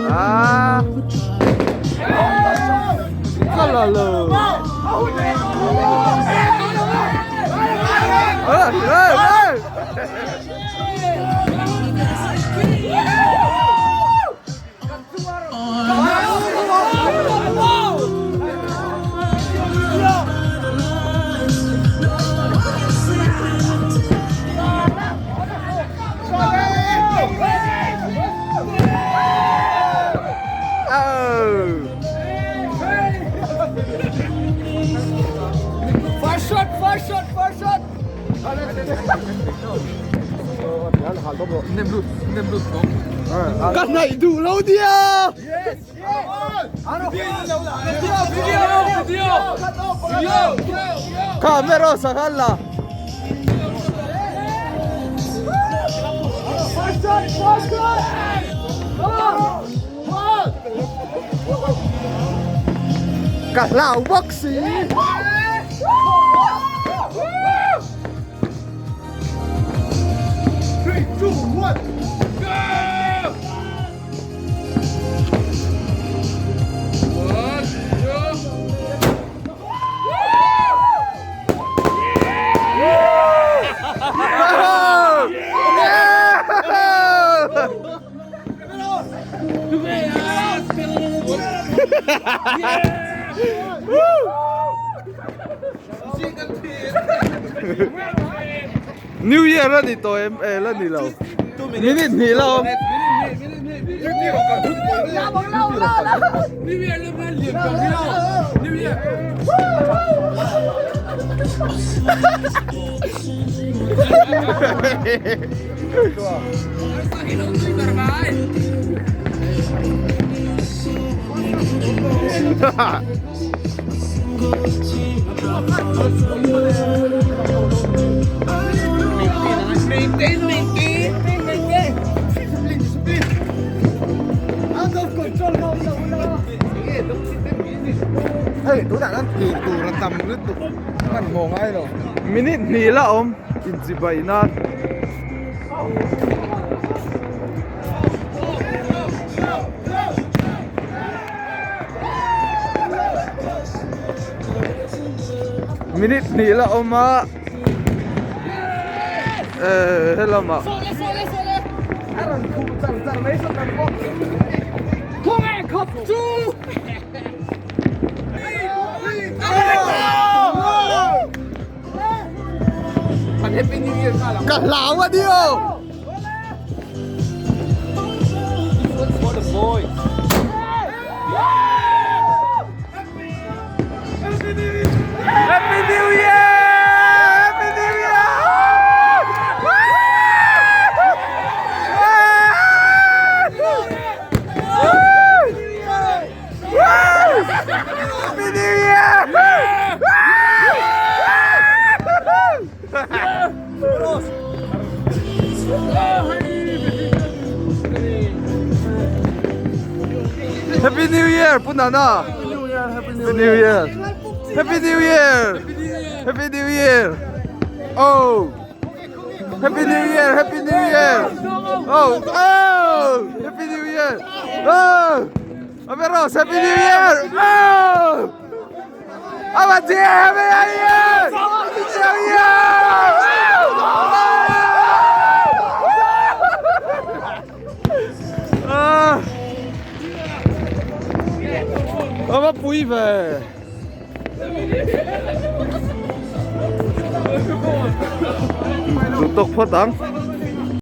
Ah. Kalalo. Hey, hey, hey. First shot, first shot, first shot. Ka hnaih duh lo nia! Camera sakhan la. Ka hlau bawk si. New Year a ni tawh em? Eh la ni lo. Minute hnih la awm. Hei tunah khan tur tur a tam lutuk hmanhmawh ngai lo. Minute hnih la awm inchibai nan. Minute hnih la awm a eh helamah Ka hlau a ni aw. Happy New Year! Happy New Year! Happy New Year! Happy New Year, Pu Nana! Happy New Year! Happy New Year! Happy New Year! Oh! Happy New Year! Happy New Year! Oh! Oh! Happy New Year! Oh! Ameros, Happy New Year! Oh! Happy New Year! Happy New Year! Ah! A va pui ve! Duh tawk phawt ang.